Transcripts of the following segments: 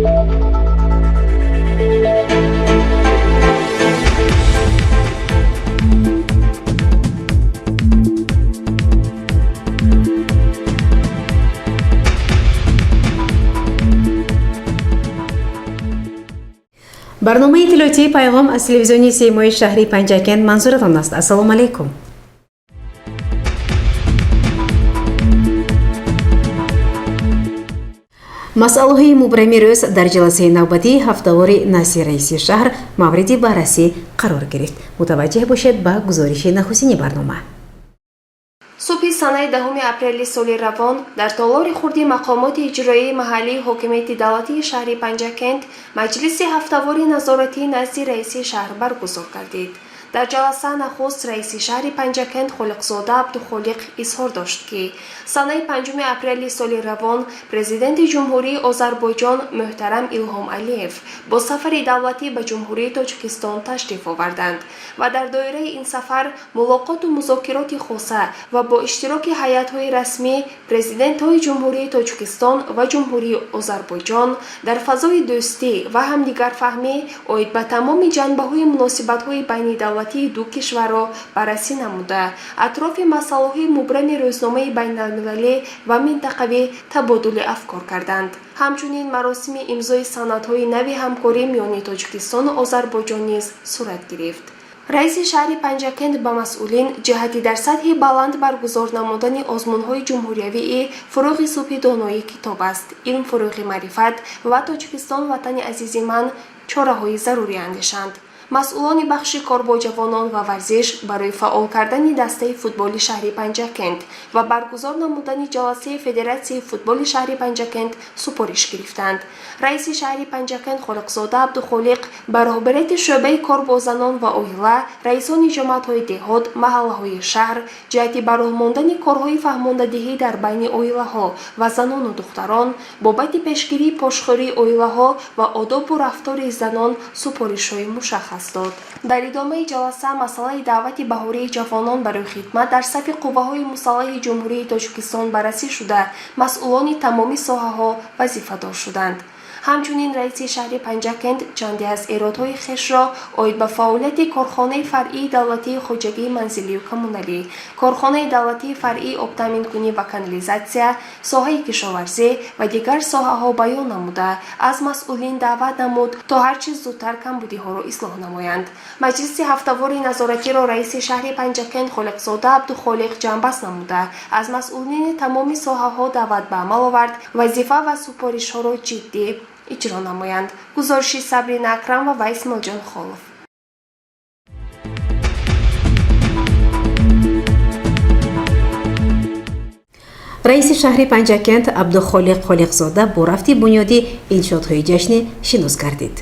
Барномаи иттилоотии «Пайғом» аз телевизиони Симои шаҳри Панҷакент манзуратон аст. Ассалому алайкум. Масъалаҳои мубрами рӯз дар ҷаласаи навбатии ҳафтавори назди раиси шаҳр мавриди баррасӣ қарор гирифт. Мутаваҷҷеҳ бошед ба гузориши нахустини барнома. Субҳи санаи 10 апрели соли равон дар толори хурди мақомоти иҷроияи маҳаллии ҳокимияти давлатии шаҳри Панҷакент маҷлиси ҳафтавори назоратӣ назди раиси шаҳр баргузор гардид. Дар ҷаласа нахуст раиси шаҳри Панҷакент Холиқзода Абдухолиқ изҳор дошт, ки санаи 5 апрели соли равон президенти Ҷумҳурии Озарбойҷон муҳтарам Илҳом Алиев бо сафари давлатӣ ба Ҷумҳурии Тоҷикистон ташриф оварданд ва дар доираи ин сафар мулоқоту музокироти хоса ва бо иштироки ҳайатҳои расмӣ президентҳои Ҷумҳурии Тоҷикистон ва Ҷумҳурии Озарбойҷон дар фазои дӯстӣ ва ҳамдигарфаҳмӣ оид ба тамоми ҷанбаҳои муносибатҳои байнидавлатии ду кишварро баррасӣ намуда, атрофи масъалаҳои мубрами рӯзномаи байналмилалӣ ва минтақавӣ табодули афкор карданд. Ҳамчунин маросими имзои санадҳои нави ҳамкорӣ миёни Тоҷикистону Озарбойҷон низ сурат гирифт. Раиси шаҳри Панҷакент ба масъулин ҷиҳати дар сатҳи баланд баргузор намудани озмунҳои ҷумҳуриявии «Фурӯғи субҳи доноӣ китоб аст», «Илм фурӯғи маърифат» ва «Тоҷикистон ватани азизи ман» чораҳои зарурӣ андешанд. Масъулони бахши кор бо ҷавонон ва варзиш барои фаъол кардани дастаи футболи шаҳри Панҷакент ва баргузор намудани ҷаласаи Федератсияи футболи шаҳри Панҷакент супориш гирифтанд. Раиси шаҳри Панҷакент Холиқзода Абдухолиқ ба роҳбарияти шӯъбаи кор бо занон ва оила, раисони ҷамоатҳои деҳот, маҳаллаҳои шаҳр ҷиҳати ба роҳ мондани корҳои фаҳмондадиҳӣ дар байни оилаҳо ва занону духтарон бобати пешгирии пошхӯрии оилаҳо ва одобу рафтори занон супоришҳои мушаххас дод. Дар идомаи ҷаласа масъалаи даъвати баҳории ҷавонон барои хидмат дар сафи қувваҳои мусаллаҳи Ҷумҳурии Тоҷикистон баррасӣ шуда, масъулони тамоми соҳаҳо вазифадор шуданд. Ҳамчунин раиси шаҳри Панҷакент чанде аз эродҳои хешро оид ба фаъолияти корхонаи фаръии давлатии хоҷагии манзилию коммуналӣ, корхонаи давлатии фаръии обтаъминкунӣ ва канализатсия, соҳаи кишоварзӣ ва дигар соҳаҳо баён намуда, аз масъулин даъват намуд, то ҳар чиз зудтар камбудиҳоро ислоҳ намоянд. Маҷлиси ҳафтавори назоратиро раиси шаҳри Панҷакент Холиқзода Абдухолиқ ҷамъбаст намуда, аз масъулини тамоми соҳаҳо даъват ба амал овард, вазифа ва супоришҳоро ҷиддӣ иҷро намоянд. Гузориши Сабрина Акрамова ва Исмоилҷон Холов. Раиси шаҳри Панҷакент Абдухолиқ Холиқзода бо рафти бунёди иншоотҳои ҷашнӣ шинос гардид.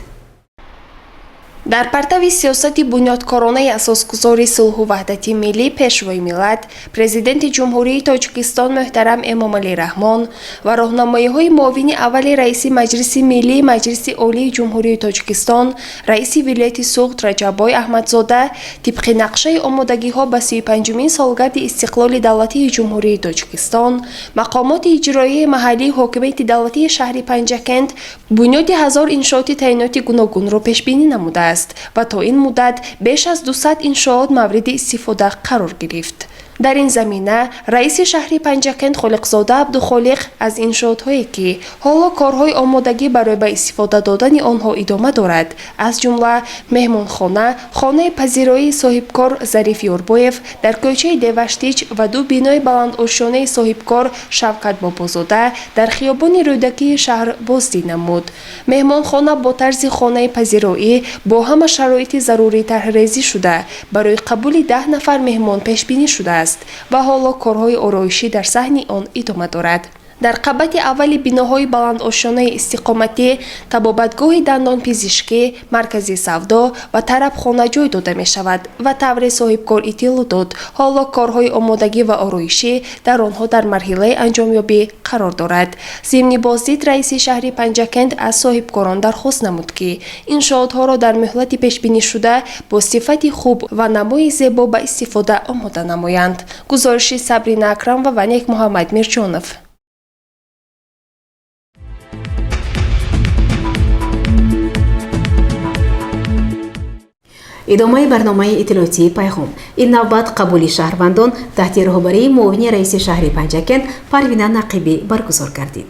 Дар партави сиёсати бунёдкоронаи асосгузори сулҳу ваҳдати миллӣ, Пешвои миллат, Президенти Ҷумҳурии Тоҷикистон муҳтарам Эмомалӣ Раҳмон ва роҳнамоиҳои муовини аввали раиси Маҷлиси Миллии Маҷлиси Олии Ҷумҳурии Тоҷикистон, раиси вилояти Суғд Раҷаббой Аҳмадзода, тибқи нақшаи омодагиҳо ба 35-умин солгарди истиқлоли давлатии Ҷумҳурии Тоҷикистон, мақомоти иҷроияи маҳаллии ҳокимияти давлатии шаҳри Панҷакент бунёди 1000 иншооти таъиноти гуногунро пешбинӣ намудааст ва то ин муддат беш аз 200 иншоот мавриди истифода қарор гирифт. Дар ин замина раиси шаҳри Панҷакент Холиқзода Абдухолиқ аз иншоотҳое, ки ҳоло корҳои омодагӣ барои ба истифода додани онҳо идома дорад, аз ҷумла меҳмонхона, хонаи пазироии соҳибкор Зариф Ёрбоев дар кӯчаи Деваштич ва ду бинои баландошёнаи соҳибкор Шавкат Бобозода дар хиёбони Рӯдакии шаҳр боздид намуд. Меҳмонхона бо тарзи хонаи пазироӣ бо ҳама шароити зарурӣ тарҳрезӣ шуда, барои қабули 10 нафар меҳмон пешбинӣ шудааст ва ҳоло корҳои ороишӣ дар саҳни он идома дорад. Дар қабати аввали биноҳои баландошёнаи истиқоматӣ табобатгоҳи дандонпизишкӣ, маркази савдо ва тарабхона ҷой дода мешавад ва тавре соҳибкор иттилоъ дод, ҳоло корҳои омодагӣ ва ороишӣ дар онҳо дар марҳилаи анҷомёбӣ қарор дорад. Зимни боздид раиси шаҳри Панҷакент аз соҳибкорон дархост намуд, ки иншоотҳоро дар муҳлати пешбинишуда бо сифати хуб ва намои зебо ба истифода омода намоянд. Гузориши Сабрина Акрамова ва Некмуҳаммад Мирҷонов. Идомаи барномаи иттилоотии «Пайғом». Ин навбат қабули шаҳрвандон таҳти роҳбарии муовини раиси шаҳри Панҷакент Парвина Нақибӣ баргузор гардид.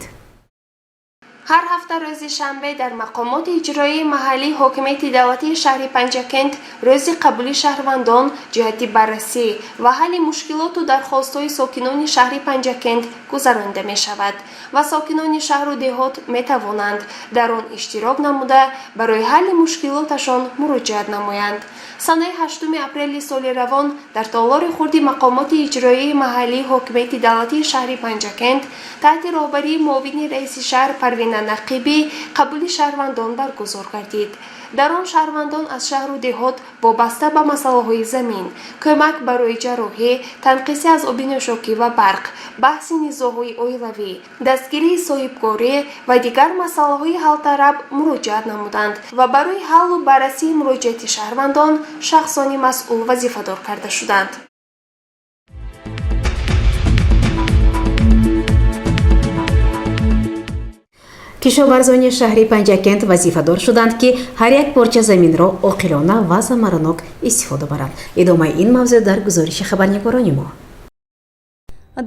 Ҳар ҳафта рӯзи шанбе дар мақомоти иҷроии маҳаллии ҳокимияти давлатии шаҳри Панҷакент рӯзи қабули шаҳрвандон ҷиҳати баррасӣ ва ҳалли мушкилоту дархостҳои сокинони шаҳри Панҷакент гузаронида мешавад ва сокинони шаҳру деҳот метавонанд дар он иштирок намуда, барои ҳалли мушкилоташон муроҷиат намоянд. Санаи 8 апрели соли равон дар толори хурди мақомоти иҷроии маҳаллии ҳокимияти давлатии шаҳри Панҷакент таҳти роҳбарии муовини раиси шаҳр Парвина Нақибӣ қабули шаҳрвандон баргузор гардид. Дар он шаҳрвандон аз шаҳру деҳот вобаста ба масъалаҳои замин, кӯмак барои ҷарроҳӣ, танқисӣ аз оби нӯшокӣ ва барқ, баҳси низоъҳои оилавӣ, дастгирии соҳибкорӣ ва дигар масъалаҳои ҳалтараб муроҷиат намуданд ва барои ҳаллу баррасии муроҷиати шаҳрвандон шахсони масъул вазифадор карда шуданд. Кишоварзони шаҳри Панҷакент вазифадор шуданд, ки ҳар як порча заминро оқилона ва самаранок истифода баранд. Идомаи ин мавзӯъ дар гузориши хабарнигорони мо.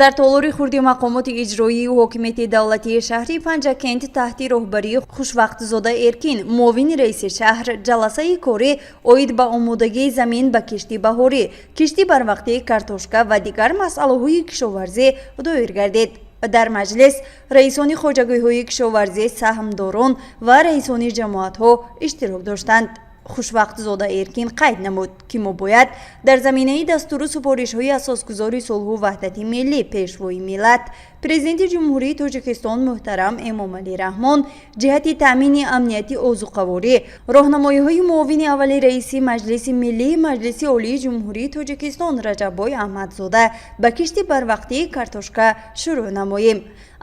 Дар толори хурди мақомоти иҷроии ҳокимияти давлатии шаҳри Панҷакент таҳти роҳбарии Хушвақтзода Эркин, муовини раиси шаҳр, ҷаласаи корӣ оид ба омодагии замин ба кишти баҳорӣ, кишти барвақтии картошка ва дигар масъалаҳои кишоварзӣ доир гардид. Дар маҷлис раисони хоҷагиҳои кишоварзӣ, саҳмдорон ва раисони ҷамоатҳо иштирок доштанд. Хушвақтзода Эркин қайд намуд, ки мо бояд дар заминаи дастуру супоришҳои асосгузори сулҳу ваҳдати миллӣ, Пешвои миллат, Президенти Ҷумҳурии Тоҷикистон муҳтарам Эмомалӣ Раҳмон ҷиҳати таъмини амнияти озуқаворӣ, роҳнамоиҳои муовини аввали раиси Маҷлиси Миллии Маҷлиси Олии Ҷумҳурии Тоҷикистон Раҷаббой Аҳмадзода ба кишти барвақтии картошка шурӯъ намоем.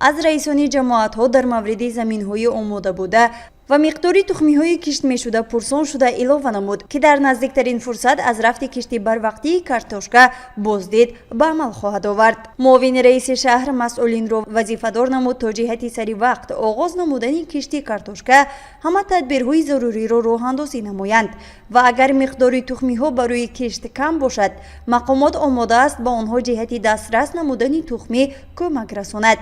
Аз раисони ҷамоатҳо дар мавриди заминҳои омода буда ва миқдори тухмиҳои кишт мешуда пурсон шуда, илова намуд, ки дар наздиктарин фурсат аз рафти кишти барвақтии картошка боздид ба амал хоҳад овард. Муовини раиси шаҳр масъулинро вазифадор намуд, то ҷиҳати сари вақт оғоз намудани кишти картошка ҳама тадбирҳои заруриро роҳандозӣ намоянд ва агар миқдори тухмиҳо барои кишт кам бошад, мақомот омода аст ба онҳо ҷиҳати дастрас намудани тухмӣ кӯмак расонад.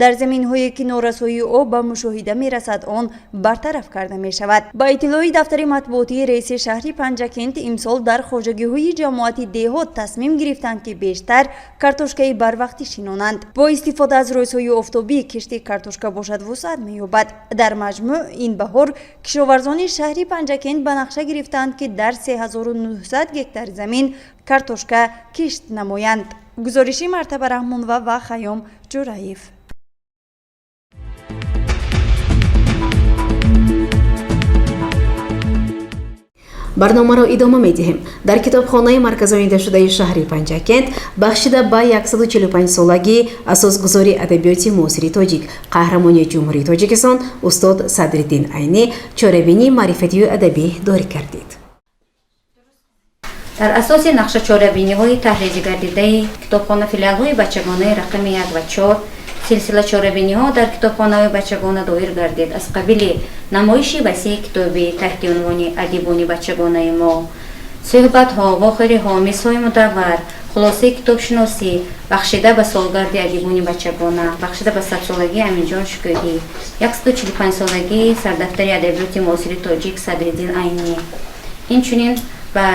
Дар заминҳое ки норасоии об ба мушоҳида мерасад, он бартараф карда мешавад. Ба иттилои дафтари матбуотии раиси шаҳри Панҷакент, имсол дар хоҷагиҳои ҷамоати деҳот тасмим гирифтанд, ки бештар картошкаи барвақтӣ шинонанд. Бо истифода аз рӯзҳои офтобӣ кишти картошка бошад вусъат меёбад. Дар маҷмӯъ ин баҳор кишоварзони шаҳри Панҷакент ба нақша гирифтанд, ки дар 3900 гектар замин картошка кишт намоянд. Гузориши Мартаба Раҳмонова ва Хайём Ҷураев. Барномаро идома медиҳем. Дар китобхонаи марказонидашудаи шаҳри Панҷакент бахшида ба 145-солагии асосгузори адабиёти муосири тоҷик, қаҳрамони Ҷумҳурии Тоҷикистон устод Садриддин Айнӣ чорабинии маърифатию адабӣ дорӣ гардид. Дар асоси нақша чорабиниҳои таҳризигардидаи китобхона филиалҳои бачагонаи рақами 1 ва 4 силсила чорабиниҳо дар китобхонаҳои бачагона доир гардид, аз қабили намоиши васеи китобӣ таҳти унвони «Адибони бачагонаи мо», суҳбатҳо, вохӯриҳо, мизҳои мудаввар, хулосаи китобшиносӣ бахшида ба солгарди адибони бачагона, бахшида ба садсолагии Аминҷон Шукӯҳӣ, 145-солагии сардафтари адабиёти муосири тоҷик Садриддин Айнӣ, инчунин ба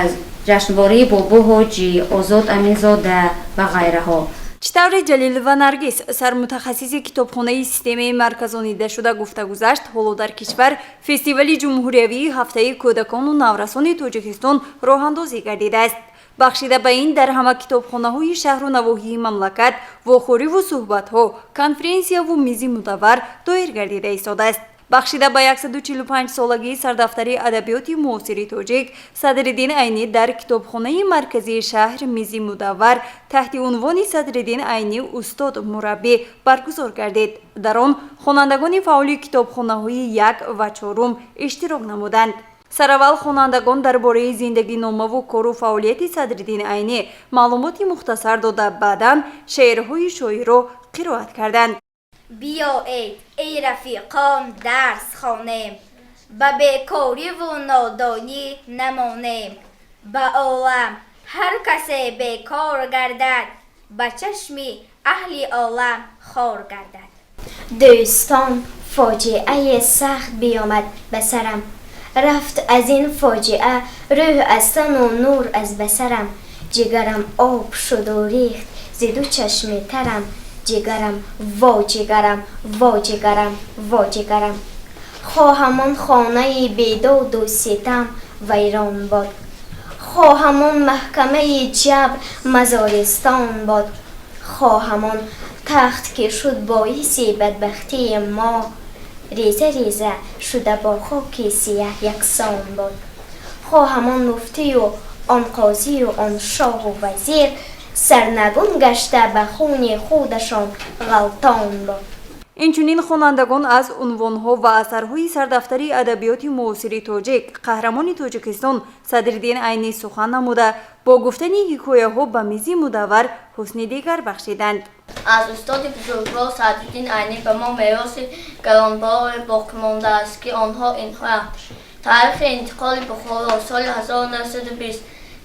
ҷашнвории Бобо Ҳоҷӣ, Озод Аминзода ва ғайраҳо. Чӣ тавре Ҷалилова Наргиз, сармутахассиси китобхонаи системаи марказонидашуда, гуфта гузашт, ҳоло дар кишвар фестивали ҷумҳуриявии ҳафтаи кӯдакону наврасони Тоҷикистон роҳандозӣ гардидааст. Бахшида ба ин дар ҳама китобхонаҳои шаҳру навоҳии мамлакат вохӯриву суҳбатҳо, конференсияву мизи мудаввар доир гардида истодааст. Бахшида ба 145-солагии сардафтари адабиёти муосири тоҷик Садриддин Айнӣ дар китобхонаи марказии шаҳр мизи мудаввар таҳти унвони «Садриддин Айнӣ: устод, мураббӣ» баргузор гардид. Дар он хонандагони фаъоли китобхонаҳои як ва чорум иштирок намуданд. Сараввал хонандагон дар бораи зиндагиномаву кору фаъолияти Садриддин Айнӣ маълумоти мухтасар дода, баъдан шеърҳои шоирро қироат карданд. Биёед, эй рафиқон, дарс хонем, ба бекориву нодонӣ намонем. Ба олам ҳар касе бекор гардад, ба чашми аҳли олам хор гардад. Дӯстон, фоҷиаи сахт биёмад ба сарам. Рафт аз ин фоҷиа рӯҳ аз тану нур аз басарам. Ҷигарам об шуду рехт зи ду чашми тарам. Ҷигарам, во ҷигарам, во ҷигарам, во ҷигарам. Хоҳам он хонаи бедоду ситам вайрон бод, хоҳам он маҳкамаи ҷабр мазористон бод, хоҳам он тахт ки шуд боиси бадбахтии мо, реза реза шуда бо хоки сияҳ яксон бод. Хоҳам он муфтию он қозию он шоҳу вазир сарнагун гашта ба хуни худашон ғалтон бод. Инчунин хонандагон аз унвонҳо ва асарҳои сардафтари адабиёти муосири тоҷик, қаҳрамони Тоҷикистон Садриддин Айнӣ сухан намуда, бо гуфтани ҳикояҳо ба мизи мудаввар ҳусни дигар бахшиданд. Аз устоди бузургвор Садриддин Айнӣ ба мо мероси гаронбаҳое боқӣ мондааст, ки онҳо инҳоянд: Таърихи интиқоли Бухоро соли 1920,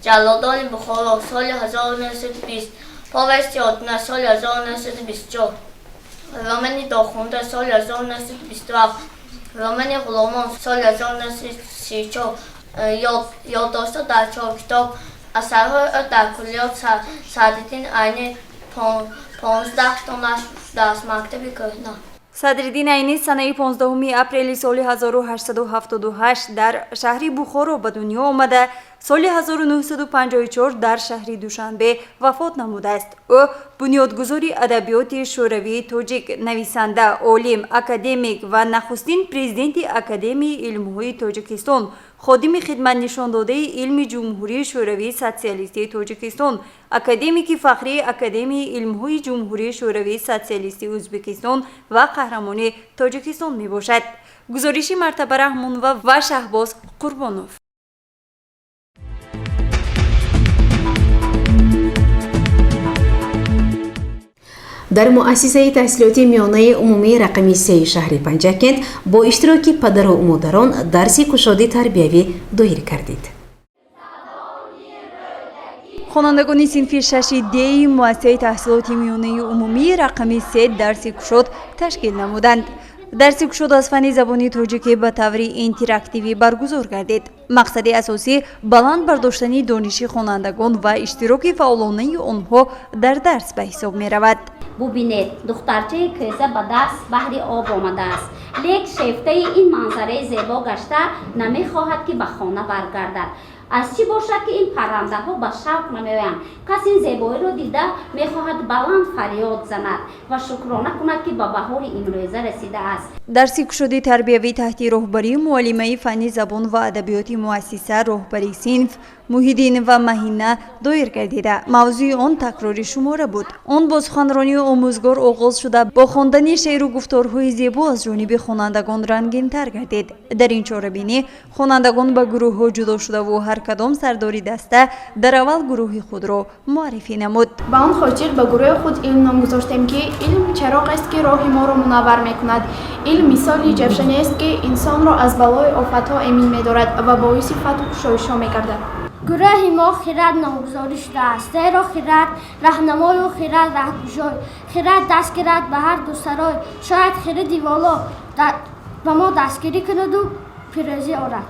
Ҷаллодони Бухоро соли 1920, Повести Одина соли 1924, Романи Дохунда соли 1927, Романи Ғуломон соли 1934, Ёддоштҳо дар чор китоб. Асарҳои ӯ дар куллиёт Садриддин Айнӣ 15 то нашр шудааст. Мактаби кӯҳна. Садриддин Айнӣ санаи 15 апрели соли 1878 дар шаҳри Бухоро ба дунё омада, соли 1954 дар шаҳри Душанбе вафот намудааст. Ӯ бунёдгузори адабиёти шӯравии тоҷик, нависанда, олим, академик ва нахустин президенти Академияи илмҳои Тоҷикистон, ходими хидматнишондодаи илми Ҷумҳурии Шӯравии Социалистии Тоҷикистон, академики фахрии Академияи илмҳои Ҷумҳурии Шӯравии Социалистии Ӯзбекистон ва қаҳрамони Тоҷикистон мебошад. Гузориши Мартаба Раҳмонова ва Шаҳбоз Қурбонов. Дар муассисаи таҳсилоти миёнаи умумии рақами сеи шаҳри Панҷакент бо иштироки падару модарон дарси кушоди тарбиявӣ доир кардид. Хонандагони синфи шаши деи муассисаи таҳсилоти миёнаи умумии рақами се дарси кушод ташкил намуданд. Дарси кушод аз фанни забони тоҷикӣ ба таври интерактивӣ баргузор гардид. Мақсади асосӣ баланд бардоштани дониши хонандагон ва иштироки фаъолонаи онҳо дар дарс ба ҳисоб меравад. Бубинед, духтарчаи кӯза ба даст баҳри об омадааст, лек шефтаи ин манзараи зебо гашта намехоҳад, ки ба хона баргардад. Аз чӣ бошад, ки ин паррандаҳо ба шавқ намеоянд? Кас ин зебоиро дида мехоҳад баланд фарёд занад ва шукрона кунад, ки ба баҳори имрӯза расидааст. Дарси кушоди тарбиявӣ таҳти роҳбарии муаллимаи фанни забон ва адабиёти муассиса, роҳбари синф Муҳиддин ва Маҳина доир гардида, мавзӯи он такрори шумора буд. Он бо суханронии омӯзгор оғоз шуда, бо хондани шеъру гуфторҳои зебо аз ҷониби хонандагон рангинтар гардид. Дар ин чорабинӣ хонандагон ба гурӯҳҳо ҷудо шудаву ҳар кадом сардори даста дар аввал гурӯҳи худро муаррифӣ намуд. Ба он хотир ба гурӯҳи худ илм ном гузоштем, ки илм чароғ аст, ки роҳи моро мунаввар мекунад. Илм мисоли ҷавшанест, ки инсонро аз балои офатҳо эмин медорад ва боиси фатҳу кушоишҳо мегардад. Гурӯҳи мо Хирад номгузорӣ шудааст, зеро хирад раҳнамою хирад раҳгушой, хирад даст гирад ба ҳар ду сарой. Шояд хиради воло ба мо дастгирӣ кунаду пирӯзӣ орад.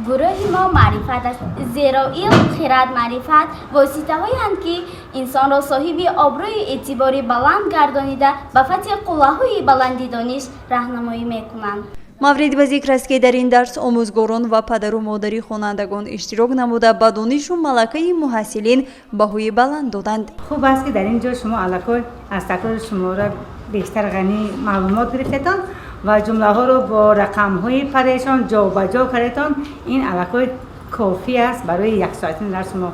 Гурӯҳи мо маърифат аст, зеро илм, хирад, маърифат воситаҳоянд, ки инсонро соҳиби обрӯю эътибори баланд гардонида, ба фатҳи қуллаҳои баланди дониш раҳнамоӣ мекунанд. Маврид ба зикр аст, ки дар ин дарс омӯзгорон ва падару модари хонандагон иштирок намуда, ба донишу малакаи муҳассилин баҳои баланд доданд. Хуб аст, ки дар ин ҷо шумо аллакай аз такрори шумора бештар ғанӣ маълумот гирифтетон ва ҷумлаҳоро бо рақамҳои парешон ҷобаҷо кардетон. Ин аллакай кофӣ аст барои яксоатини дарс. Шумо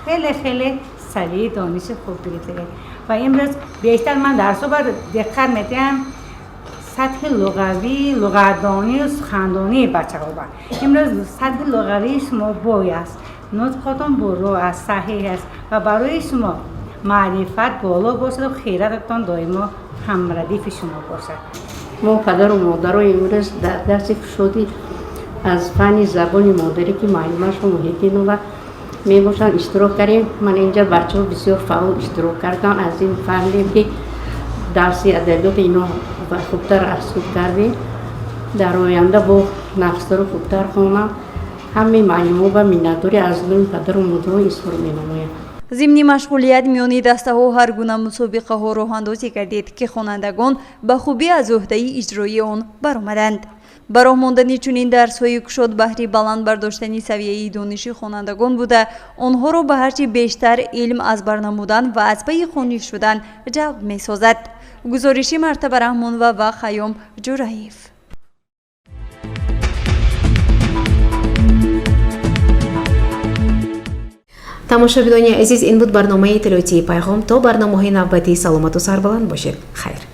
хеле хеле савияи дониши хуб гирифтед ва имрӯз бештар ман дарсҳо ба диққат медиҳам сатҳи луғавӣ, луғатдонию сухандонии бачаҳо. Ба имрӯз сатҳи луғавии шумо бой аст, нутқотон бурро аст, саҳеҳ аст ва барои шумо маърифат боло бошаду хирататон доимо ҳамрадифи шумо бошад. Мо, падару модаро, имрӯз дар дарси кушодӣ аз фанни забони модарӣ, ки муаллимашо Муҳиддинова Мебошанд, иштирок кардем. Ман инҷа бачаҳо бисёр фаъол иштирок карданд. Аз ин фаҳмидем, ки дарси адабиёти ино хубтар аз худ кардем. Дар оянда бо нақшдару хубтар хонам. Ҳамаи муаллимҳо ба миннатдорӣ аз номи падару модарон изҳор менамоям. Зимни машғулият миёни дастаҳо ҳар гуна мусобиқаҳо роҳандозӣ гардид, ки хонандагон ба хубӣ аз ӯҳдаи иҷрои он баромаданд. Ба роҳ мондани чунин дарсҳои кушод баҳри баланд бардоштани савияи дониши хонандагон буда, онҳоро ба ҳарчи бештар илм аз бар намудан ва аз пайи хониш шудан ҷалб месозад. Гузориши Мартаба Раҳмонова ва Хайём Ҷураев. Тамошобинони азиз, ин буд барномаи иттилоотии Пайғом. То барномаҳои навбатӣ саломату сарбаланд бошед. Хайр.